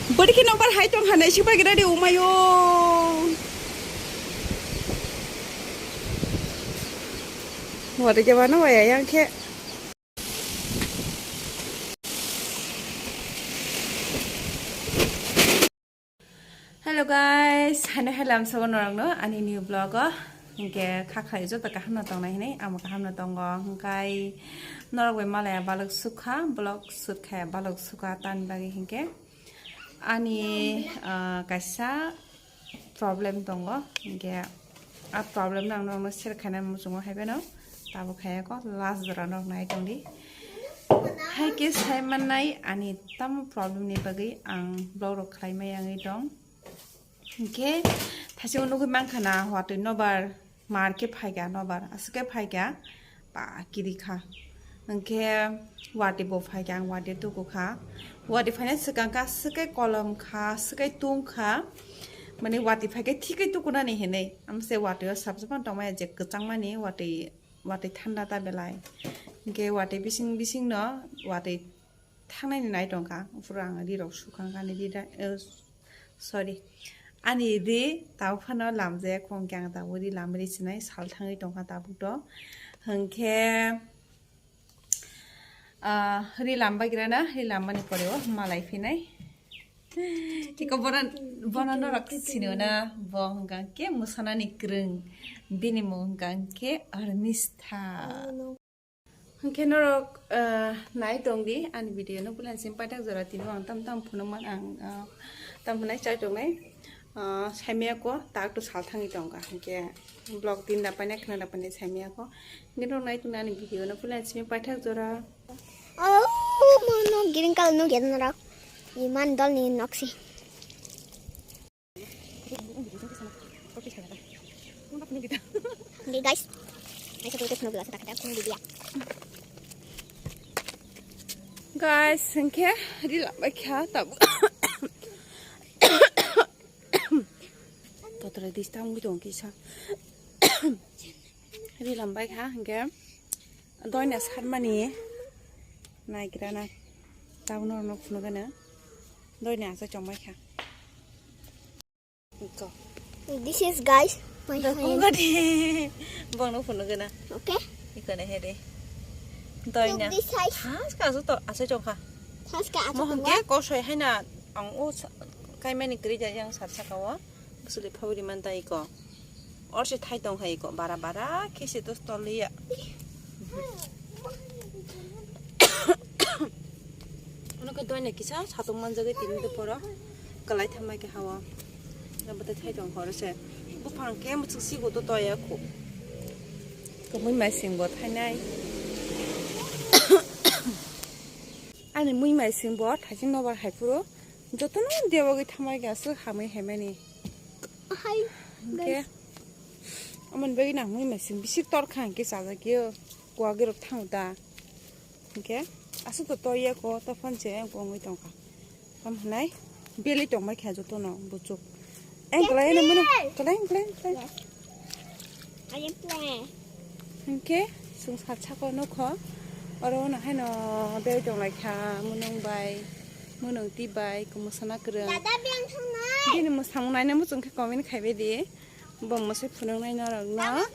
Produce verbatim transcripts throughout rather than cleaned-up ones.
Bwrwi khe nokbar hai tong hanai si bai gira de umayo. Wari ke bana waya yang khe. Hello guys, hano helam sobo norokno ani new vlog o. Hinkhe kha khlai joto kaham no tongnai hinwi, amo kaham no tongo. Hinkhe norok bai malaya balok sukha, vlog shoot khaya balok sukha, tani bagwi hinkhe ani, ah, kaisa problem tongo, hinkhe a problem no ang norokno share khaina muchungo hai phano tabuk khaya kho last jora norok nai tongdi. Hai khe sai mannai ani tamo problem ni bagwi ang vlog rok khlai maya wngwi tong. Hinkhe thaichimo nugwi mankha na watwi nobar mar khe phaikha, nobar aswk khe phaikha ba kiri kha. Hinkhe watwi bo phaikha, ang watwi tuku kha. Watwi phaina swkang khe aswk khe kolom kha, aswk khe tung kha. Mane watwi phaikhe thik khe tukunani hinwi. Amse watwi o sabsa phano tongmaya je kwchangmani watwi, watwi thanda ta belai. Hinkhe watwi bising bising no watwi thangnai ni nai tongkha, phuru ang ri rok sukha ani ri da, eh, sorry, ani ri tabuk phano lamjaya, khong khe ang tabuk ri lamri sinai sal thangwi tongkha tabuk to. Hinkhe, ah, ri lambai gira na, ri lambani pore o malai phinai. Tiko bono, bono norok sino na, bo hwnkha khe mwsanani kwrwng, bini mung hwnkha khe Arnista. Hinkhe norok, ah, nai tongdi ani video no puila simi paithak jora tini ang tam tam phunukman ang, ah, tam phunai chai tongnai, ah, saimaya ko tak to sal thangwi tongkha hinkhe vlog tin da paina khna da paina saimaya ko hinkhe norok nai tongdi ani video no puila simi paithak jora. Oh, mono green color no gyan norok iman dol ni noksi. Oke, guys. Aisa tuh, tuh, nunggu, asa tak ada, aku nunggu dia. Guys, hinkhe ri lambai kha tabuk. Totra dis tam gitu kisa. Ri lambai kha hinkhe doina sarmani naigra na tabuk norok phunukgana doina asa chongbai kha. Iko. This is, guys, my friend. Bongno phunukgana. Okay. Iko ne hede. Doina. Look this size. Haska asu to asa chongkha. Haska asu. Mohon ke kosoi haina ang o kaimani kri jai yang sat saka o. Bwswlwi phabri man ta iko. Or se thai tong hai iko bara bara khe se to toliya. Ono khe doina kisa satung manjagwi tini doporo kwlai thamai khe hawa. Abo tei thai tong horo se. Buphang khe muchuk sigo to toya khu. Kwmui mai sing bo thainai. Ani mui mai sing bo thaiching nobar hai phuru jotono debogwi thamai khe aswk hamwi haimani. Hai, hinkhe guys. Amoni bagwi nang mui mai sing bisi torkha hinkhe chajakyo. Kuwagwi rok thango da. Hinkhe aswk to toya ko, to phone se wngwi tongkha. Tam hinai belai tongbai kha jotono buchuk. Ang kwlai no mano, kwlai, kwlai, kwlai. Yes. I am playing. Hinkhe chwng sal sako nukho. Oro no haino belai tonglai kha, mwnung bai, mwnung twi bai, kwmwsana kwrwng. Dada, beng thang nai. Bini mwsamung naina muchung khe comment khaibai di. Bo mwsai phunuknai norok no.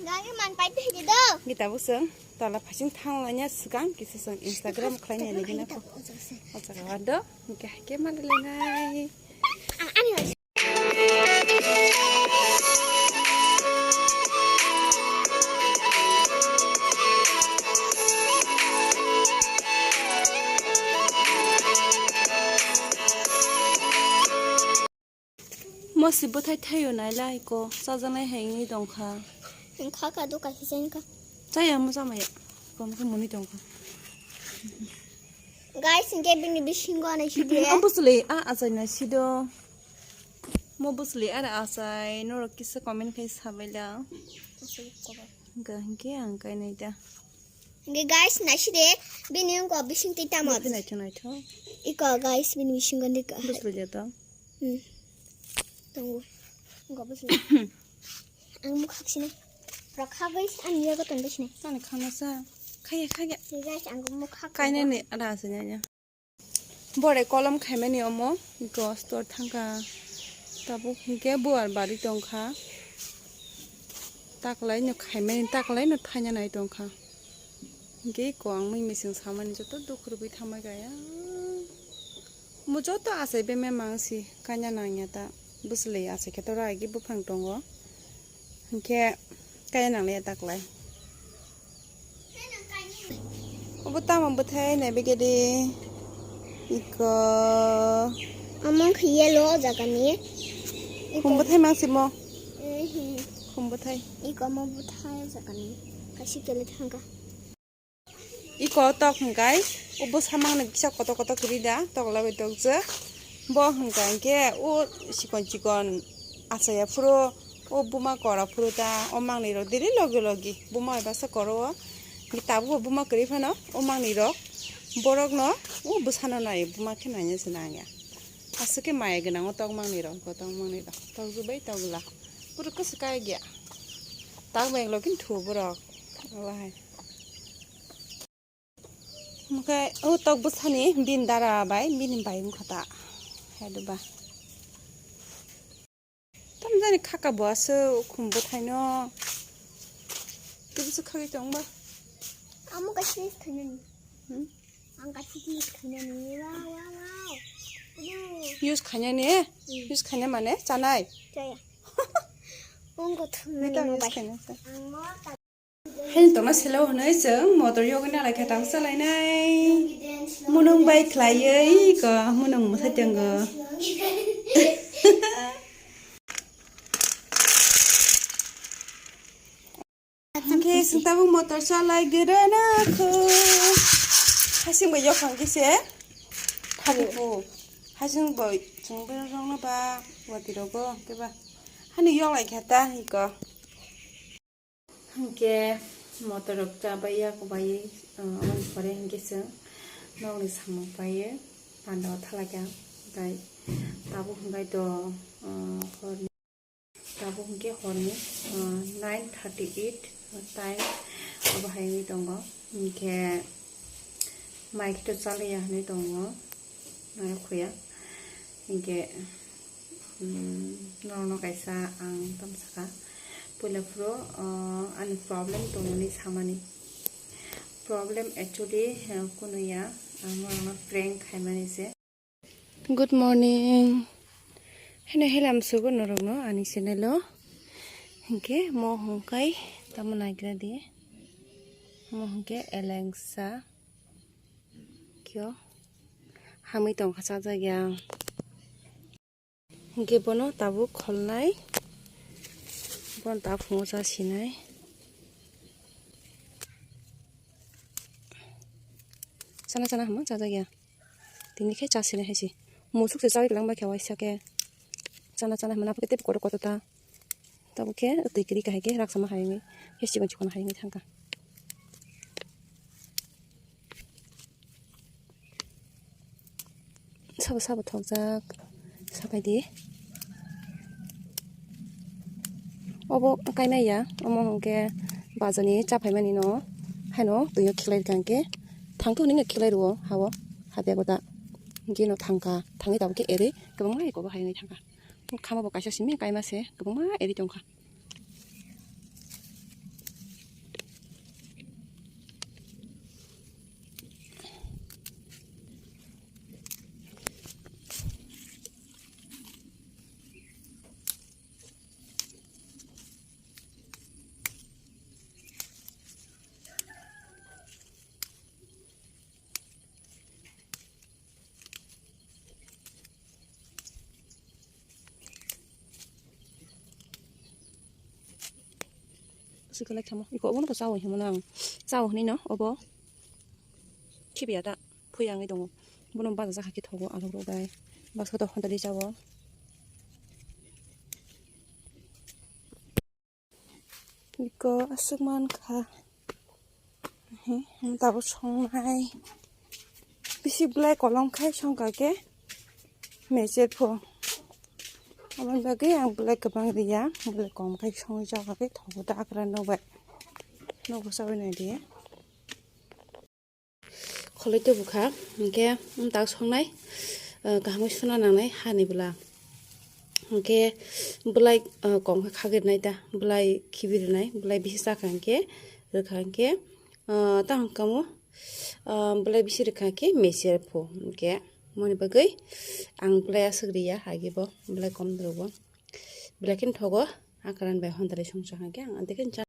Gari man pai thai di do. Gita bo chwng tola phasing thang laina swkang kisa chwng Instagram khlai nai nigina kho. O jaga o do, hinkhe hai khe malai lainai. Ang ani hai. Masi bwthai thaio nailai ko chajaknai hai wngwi tongkha. Wngkha ka do kaisa chaini ka. Chaya mo chamaya. Kom khe muni tongkha. Guys, hinkhe bini bisingo anai sidi. Ang bwswlwi a achai nai sido. Mo bwswlwi ara achai norok kisa comment khai sabaila. Hinkhe ang kainai da. Hinkhe guys, naiside bini wngkha bising twi tamo. Naitho, naitho, naitho. Iko guys, bini bisingo ni ka. Bwswlwi da to. Hmm. Tongo. Wngkha bwswlwi. Ang mukha sini. Rokha guys, ang yago ton sini. Tani khana sa. Khaya, khaya. Guys, ang mukha. Kainani ada asanya ya. Bore kolom khaimani omo, iko store thangkha. Tabuk hinkhe buar bari tongkha. Taklaino khaimani, taklaino thaina nai tongkha. Hinkhe iko ang mui mising samani joto duk rwui thamai kaya. Omo joto achai bemai mangsi, kanya nangya ta. Bwswlwi achai khe to rai gi buphang tongo. Hinkhe kanya nangliya taklai. Obo tamo bwthai naibigedi. Iko. Omo wngkha yellow o jaga ni. Iko. Khum bwthai mang simo. Mhm. Khum bwthai. Iko omo bwthai o jaga ni. Kaisa kele thangkha. Iko tok hwnkhe o bwsa mangni kisa kotor kotor kwrwi da, tok lagwi tokjak. Bo hwnkha hinkhe o chikon chikon achaiya phuru o buma kora phuru ta o mangni rok diri logi logi buma bai baksa koro o. Tabuk bo buma kwrwi phano o mangni rok borok no o bwsano nai buma khe naina se nangya. Aswk khe maya gwnang o tok mangni rok, tok mangni rok tokjwk bai tokla. Puro kwswk kaya gya. Tak bai logi thu borok. Obo hai. Omo khe o tok bwsani bini dara bai bini bai wngkha ta. Hai do ba. Tam jani khaka bo aswk khum bwthaino. Kibisa khagwi tong ba. Amo kaisa use khainani. Hmm? Ang kaisa use khainani. Wow, wow, wow. Use khainani? Hmm. Use khaina mane chanai? Chaya. Ang ko thumnani. Nita use khaina sa. Ang mo ta Haino tongna selo hwnwi chwng motor yogwi nalai khe tang chalainai. Munung bai khlaiwi ko munung mwthai tongo. Hwnkhe chwng tabuk motor chalai gwnang kho. Hasing bai yokhang khe se thani kho. Hasing bai chwng borok rokno ba watwi rogo khe ba. Hani yoklai khe ta hiko. Hwnkhe motor rok chabai ya kwbaiwi, ah, aboni pore hwnkhe chwng nokni samung paiwi panda o thalai kha. Tei tabuk hwnkhe to, ah, horni, tabuk hwnkhe horni, ah, nine thirty eight time obo hai wngwi tongo. Hwnkhe mai khe to chaliya hinwi tongo, nai khuya. Hinkhe, mm, norokno kaisa ang tamo sakha, puila phuru, o, ani problem tongmani samani. Problem actually, eh, kunu ya, ang norokno prank khaimani se. Good morning. Heno helam sugo norokno ani channel o. Hinkhe mo hwnkhai tamo naikra di. Mo hwnkhe elengsa. Kyo. Hamwi tongkha chajak ya. Hinkhe bono tabuk kholnai. Bono ta phungo cha sinai. Chana chana hama chajak ya. Tini khe cha sinai hai se. Musuk se chawi lang ba khe waisa khe. Chana chana hama nap khe tei kotor kotor ta. Tabuk khe twi kwrwi kahai khe raksa ma hai wngwi khe chikon chikon hai wngwi thangkha. Sabo sabo thokjak sapai di. Obo kaimai ya, omo hwnkhe bazar ni cha phaimani no haino twi o khiklai rwkha hwnkhe thangkhe hwnwi no khiklai rwo ha o ha bag o ta. Hwnkhe no thangkha, thangwi tabuk khe eri kwbangma eko bo hai wngwi thangkha. Khama bo kaisa simi kaima se kwbangma eri tongkha. Sikalai khamo. Iko obono bo chawi himo nang. Chawi hini no obo. Khibiya da. Phuya wngwi tongo. Bono baja jakha khe thogo alok rok dai. Baksa to honta di chawo. Iko aswk man kha. He, ang tabuk songnai. Bisi belai kolom khai songkha khe mecher pho. Aboni bagwi ang belai kwbang riya, belai kom khai songwi chakha khe thogo da akra nokbai. Nokbo chawi naidi. Kholoi to bukha, hwnkhe, um, tak songnai, uh, kaham khe suna nangnai hani bwla. Hwnkhe bwlai, uh, kom khe khagwi rwnai ta, bwlai khibi rwnai, bwlai bisi chakha hwnkhe, rwkha hwnkhe, uh, tamo kamo, uh, bwlai bisi rwkha khe mesi phu hwnkhe, moni bagwi ang bwlai aswk riya hagi bo, bwlai kom rwbo. Bwlai khe thogo, akran bai hondrai songcha hwnkhe ang adikhe